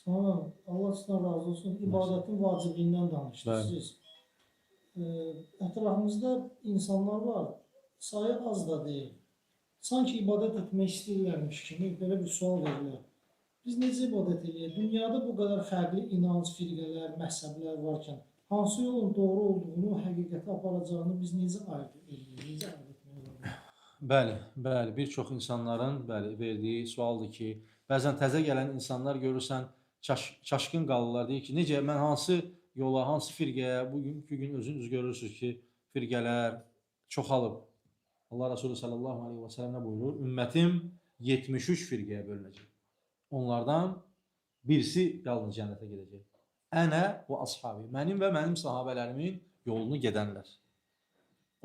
Tamam, Allah sizdən razı olsun. İbadətin vacibliyindən danışdınız siz. Ətrafımızda insanlar var, sayı az da deyil. Sanki ibadət etmək istəyirlərmiş kimi belə bir sual verirlər. Biz necə ibadət eləyək? Dünyada bu qədər fərqli inanc, firqələr, məzhəblər varkən hansı yolun doğru olduğunu, həqiqətə aparacağını biz necə ayırd eləyək, necə ayırd etmək olar? Bəli, bəli, bir çox insanların bəli verdiyi sualdır ki, bəzən təzə gələn insanlar görürsən çaşqın qalırlar, deyir ki, necə mən hansı yola, hansı firqəyə, bugünkü gün özünüz görürsünüz ki, firqələr çoxalıb. Allah Resulü sallallahu aleyhi və səlləm nə buyurur? Ümmətim 73 firqəyə bölünəcək. Onlardan birisi yalnız cənnətə gedəcək. Ənə və ashabi. Mənim və mənim sahabələrimin yolunu gedənlər.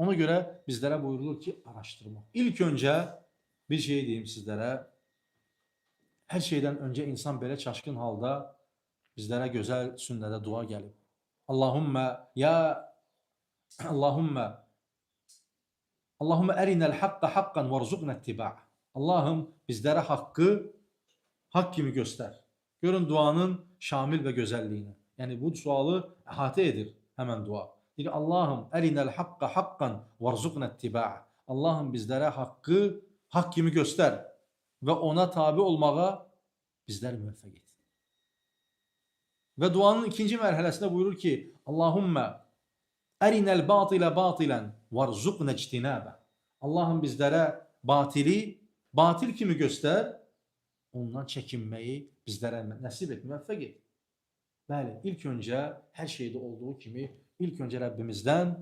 Ona görə bizlərə buyurulur ki, araşdırmaq. İlk öncə bir şey deyim sizlərə. Hər şeydən öncə insan belə çaşqın halda bizlərə gözəl sünnədə dua gəlib. Allahümmə ya Allahümmə Allahümmə ərinəl haqqa haqqan varzuqna ittiba'ah. Allahım bizlərə haqqı haqq kimi göstər. Görün duanın şamil və gözəlliyini. Yəni bu sualı əhatə edir həmən dua. Deyir Allahım ərinəl haqqa haqqan varzuqna ittiba'ah. Allahım bizlərə haqqı haqq kimi göstər və ona tabi olmağa bizləri müvəffəq et. Və duanın ikinci mərhələsində buyurur ki, Allahümmə ərinəl batilə batilən varzuqna ictinabə. Allahım bizlərə batili batil kimi göstər, ondan çəkinməyi bizlərə nəsib et, müvəffəq et. Bəli, ilk öncə hər şeydə olduğu kimi ilk öncə Rəbbimizdən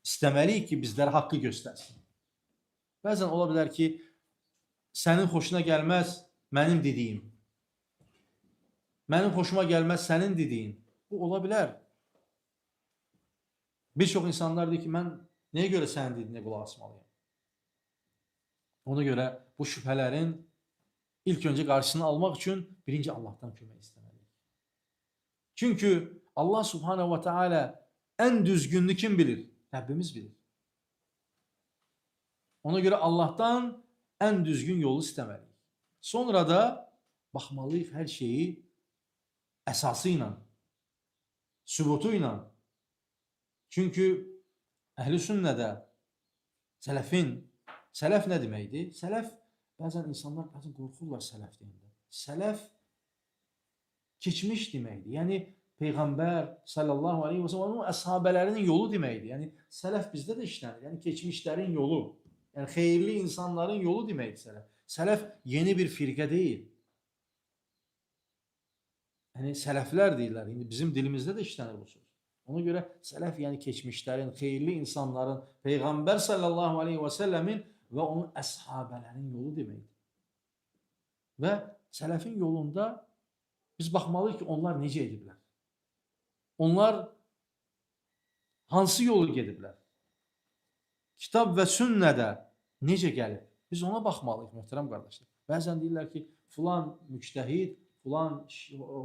istəməliyik ki, bizlərə haqqı göstərsin. Bəzən ola bilər ki, sənin xoşuna gəlməz mənim dediyim. Mənim xoşuma gəlməz sənin dediyin. Bu ola bilər. Bir çox insanlar deyir ki, mən nəyə görə sənin dediyinə qulaq asmalıyam? Ona görə bu şübhələrin ilk öncə qarşısını almaq üçün birinci Allahdan kömək istəməliyik. Çünki Allah Subhanahu ve Teala ən düzgününü kim bilir? Rəbbimiz bilir. Ona görə Allahdan ən düzgün yolu istəməliyik. Sonra da baxmalıyıq hər şeyi əsası ilə, sübutu ilə. Çünki əhl-i sünnədə sələfin, sələf nə deməkdir? Sələf, bəzən insanlar bəzən qorxurlar sələf deyəndə. Sələf keçmiş deməkdir. Yəni Peyğəmbər sallallahu aleyhi və səlləm onun əshabələrinin yolu deməkdir. Yəni sələf bizdə də işlənir. Yəni keçmişlərin yolu. Yəni xeyirli insanların yolu deməkdir sələf. Sələf yeni bir firqə deyil. Yəni sələflər deyirlər. İndi bizim dilimizdə də işlənir bu söz. Ona görə sələf yəni keçmişlərin, xeyirli insanların, Peyğəmbər sallallahu aleyhi və səlləmin və onun əshabələrinin yolu deməkdir. Və sələfin yolunda biz baxmalıyıq ki, onlar necə ediblər? Onlar hansı yolu gediblər? Kitab və sünnədə necə gəlib? Biz ona baxmalıyıq, möhtərəm qardaşlar. Bəzən deyirlər ki, filan müctəhid, filan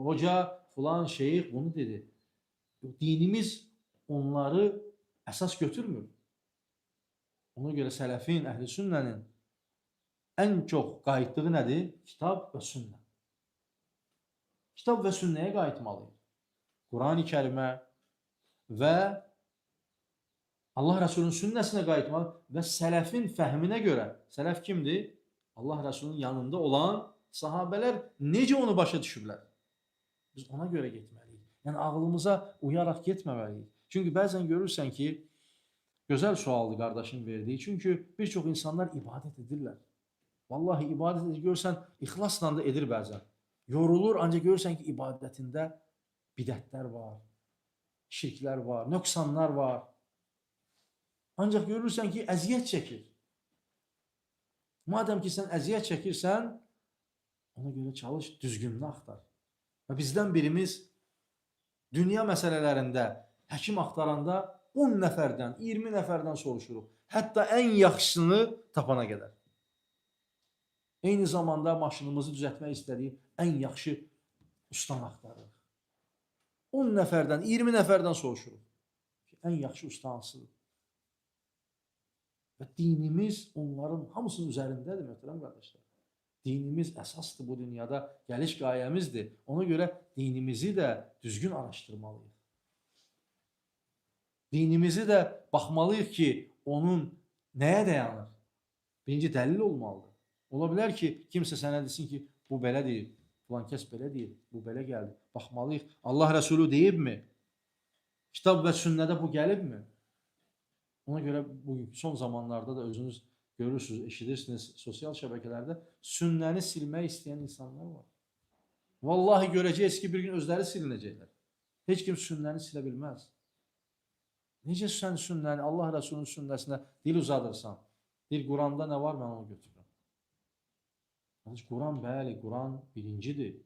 hoca, filan şeyx bunu dedi. Dinimiz onları əsas götürmür. Ona görə sələfin, əhl-i sünnənin ən çox qayıtdığı nədir? Kitab və sünnə. Kitab və sünnəyə qayıtmalıyıq. Quran-ı Kərimə və Allah Resulü'nün sünnəsinə qayıtmalı və sələfin fəhminə görə. Sələf kimdir? Allah Resulü'nün yanında olan sahabələr necə onu başa düşüblər? Biz ona görə getməliyik. Yəni ağlımıza uyaraq getməməliyik. Çünki bəzən görürsən ki, gözəl sualdır qardaşın verdiyi. Çünki bir çox insanlar ibadət edirlər. Vallahi ibadət edir, görürsən, ixlasla da edir bəzən. Yorulur, ancaq görürsən ki, ibadətində bidətlər var, şirklər var, nöqsanlar var. Ancaq görürsən ki, əziyyət çəkir. Madəm ki, sən əziyyət çəkirsən, ona görə çalış, düzgününü axtar. Və bizdən birimiz dünya məsələlərində həkim axtaranda 10 nəfərdən, 20 nəfərdən soruşuruq. Hətta ən yaxşısını tapana qədər. Eyni zamanda maşınımızı düzəltmək istədiyi ən yaxşı ustanı axtarırıq. 10 nəfərdən, 20 nəfərdən soruşuruq ki, ən yaxşı usta hansıdır? Və dinimiz onların hamısının üzərindədir, möhtərəm qardaşlar. Dinimiz əsasdır bu dünyada, gəliş qayəmizdir. Ona görə dinimizi də düzgün araşdırmalıyıq. Dinimizi də baxmalıyıq ki, onun nəyə dayanır? Birinci dəlil olmalıdır. Ola bilər ki, kimsə sənə desin ki, bu belə deyir, filan kəs belə deyir, bu belə gəldi. Baxmalıyıq. Allah Rəsulü deyibmi? Kitab və sünnədə bu gəlibmi? Ona görə bugünkü son zamanlarda da özünüz görürsünüz, eşidirsiniz sosial şəbəkələrdə sünnəni silmək istəyən insanlar var. Vallahi görəcəksiniz ki, bir gün özləri silinəcəklər. Heç kim sünnəni silə bilməz. Necə sən sünnəni, Allah Rəsulünün sünnəsinə dil uzadırsan? Deyir, Quranda nə var, mən onu götürürəm. Qardaş, Quran, bəli, Quran birincidir.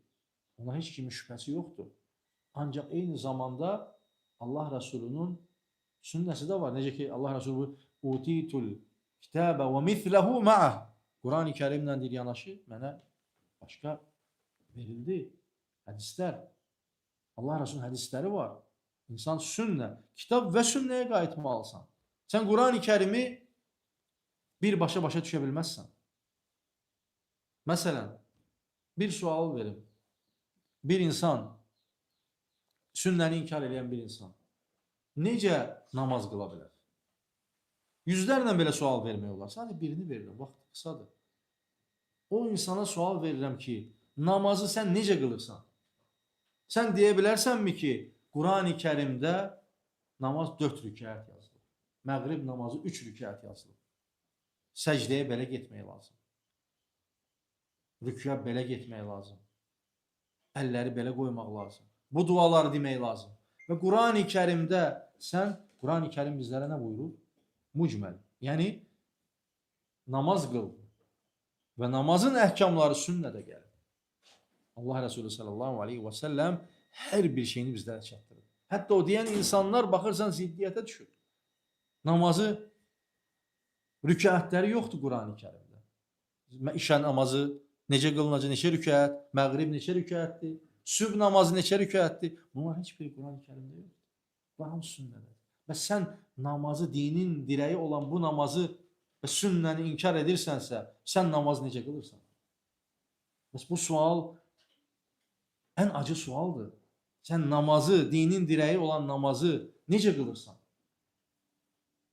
Ona heç kimin şübhəsi yoxdur. Ancaq eyni zamanda Allah Rəsulunun sünnəsi də var. Necə ki, Allah Rəsulü buyurur, Utitul kitabə və misləhu ma'ah. Quran-ı Kərimlə deyir yanaşı mənə başqa verildi. Hədislər. Allah Rəsulunun hədisləri var. İnsan sünnə, kitab və sünnəyə qayıtmalısan. Sən Quran-ı Kərimi birbaşa başa düşə bilməzsən. Məsələn, bir sual verim. Bir insan, sünnəni inkar edən bir insan necə namaz qıla bilər? Yüzlərlə belə sual vermək olar. Sadəcə birini verirəm, vaxt qısadır. O insana sual verirəm ki, namazı sən necə qılırsan? Sən deyə bilərsənmi ki, Quran-ı Kərimdə namaz 4 rükət yazılıb. Məğrib namazı 3 rükət yazılıb. Səcdəyə belə getmək lazım. Rüküyə belə getmək lazım. Əlləri belə qoymaq lazım. Bu duaları demək lazım. Və Quran-ı Kərimdə sən, Quran-ı Kərim bizlərə nə buyurur? Mücməl. Yəni, namaz qıl və namazın əhkamları sünnədə gəlir. Allah Resulü sallallahu aleyhi və səlləm hər bir şeyini bizlərə çatdırır. Hətta o deyən insanlar baxırsan ziddiyyətə düşür. Namazı, rükətləri yoxdur Quran-ı Kərimdə. İşə namazı necə qılınacaq, neçə rükət, məğrib neçə rükətdir, sübh namazı neçə rükətdir. Bunlar heç biri Quran-ı Kərimdə yoxdur. Bunlar hamısı sünnədədir. Və sən namazı, dinin dirəyi olan bu namazı və sünnəni inkar edirsənsə, sən namazı necə qılırsan? Bəs bu sual ən acı sualdır. Sən namazı, dinin dirəyi olan namazı necə qılırsan?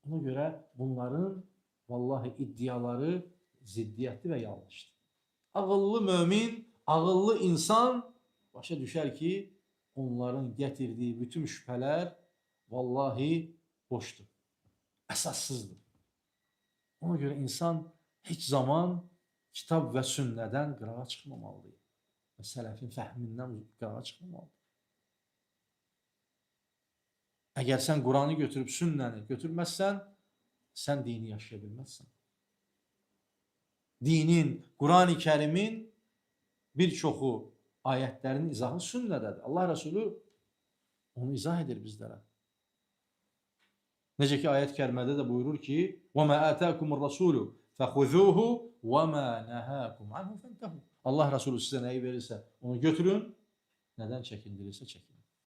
Ona görə bunların vallahi iddiaları ziddiyyətli və yanlışdır. Ağıllı mömin, ağıllı insan başa düşər ki, onların gətirdiyi bütün şübhələr vallahi boşdur, əsassızdır. Ona görə insan heç zaman kitab və sünnədən qırağa çıxmamalıdır. Və sələfin fəhmindən qırağa çıxmamalıdır. Əgər sən Quranı götürüb sünnəni götürməzsən, sən dini yaşaya bilməzsən. Dinin, Quran-ı Kərimin bir çoxu ayətlərinin izahı sünnədədir. Allah Resulü onu izah edir bizlərə. Necə ki ayət-i kərimədə də buyurur ki: "Və mâ âtâkumur rasûlu fəxuzûhu və mâ nəhâkum anhu fəntehu." Allah Resulü sizə nəyi verirsə onu götürün, nədən çəkindirirsə çəkinin.